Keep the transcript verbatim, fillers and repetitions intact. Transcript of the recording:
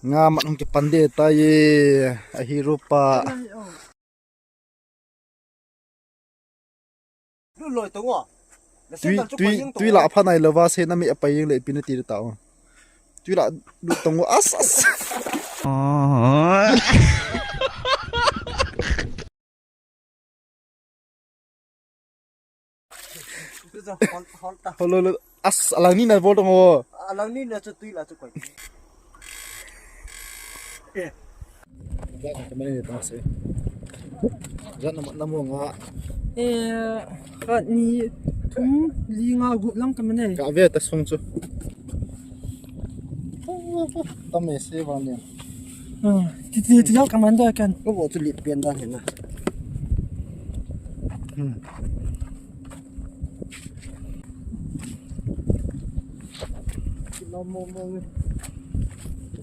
Nga mat hung kipan de ta ye. A hero pa. Lu loi tong o. Na tui, sandal chu tui, koi jeng tong tui o. La pha nai lova se na mi apai jeng le pi na ti ta o. Tui la lu tong o. As, as. Hol, hol, hol. As, alang ni na bol tong o. Alang ni na chu tui la chu koi. Eh. Ja ka mane ta se. Ja na, na mo nga. Eh, khat, ni, thum, li, nga, gup lang ka mane. Ka ve ta sung chu. Tam e se vang ne. Ah, ti, ti, ti, ka man da kan. Ko bo chu li pen da he na. Hmm. Lo mo mo.